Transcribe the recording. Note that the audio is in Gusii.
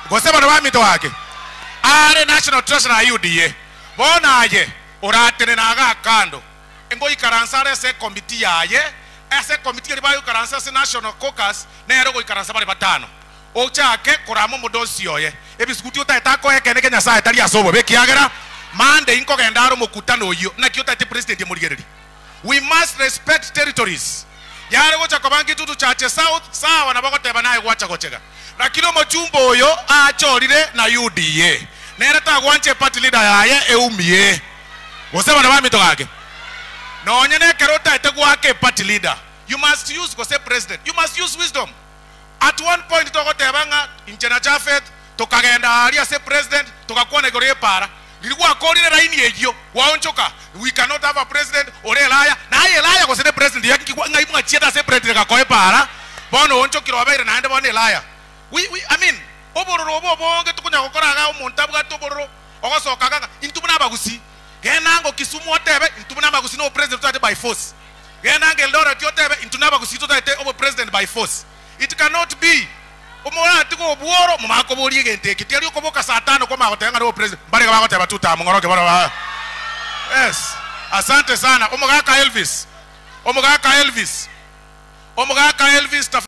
Gose bono baminto gaki, are national treasurer ya UDA, bono aye oratenene iga kando, ngoikaransa are ase ekomiti yaye, ase ekomiti eria bagoikaransa ase national caucus, nere ogoikaransa bare batano. Ochake korama omodosi oye, ebisuguti otaete akoe ekeene kia Nyasae tari ase obobe, ekiagera Monday nkogenda are omokutano oyio, naki otaete president emorigererie. We must respect territories. Yare gocha koba Nkitutu Chache South, sawa nabo goteba naye gwacha gochega. Lakini omochumba oyo aachorire na UDA. Nere tagwancha eparty leader yaye eumie. Gose abana baminto gaki. Nonye nekero otaete goaka eparty leader, you must use gose president, you must use wisdom. At one point togoteba ng'a inche na Japhet tokagenda aaria ase president togakwana igoro y'epaara. Riria gwakorire line eyio, gwaonchoka, we cannot have a president ore elaya, naye elaya gose ne president ya nki ng'ai mwachiete ase epresident egakoa epaara, bono oonchokire obeire naende bono elaya. We, we, I mean, obororo obo obonge tokonya gokora igaa omonto abwate obororo, ogosoka iga ng'a intwe buna abagusii, genda ango Kisumu otebe intwe buna abagusii na obopresident totagete by force. Genda ango Eldoret otebe intwe na abagusii totagete obopresident by force. It cannot be. Omoratiga obworo, momanye koboria egento eke. Tiari okoboka saa tano kwamanya goteba ng'a nobopresident. Mbarenge bagoteba two term ng'oroke barabwo ba. Yes. Asante sana. Omogaka Elvis. Omogaka Elvis. Omogaka Elvis tafadhali.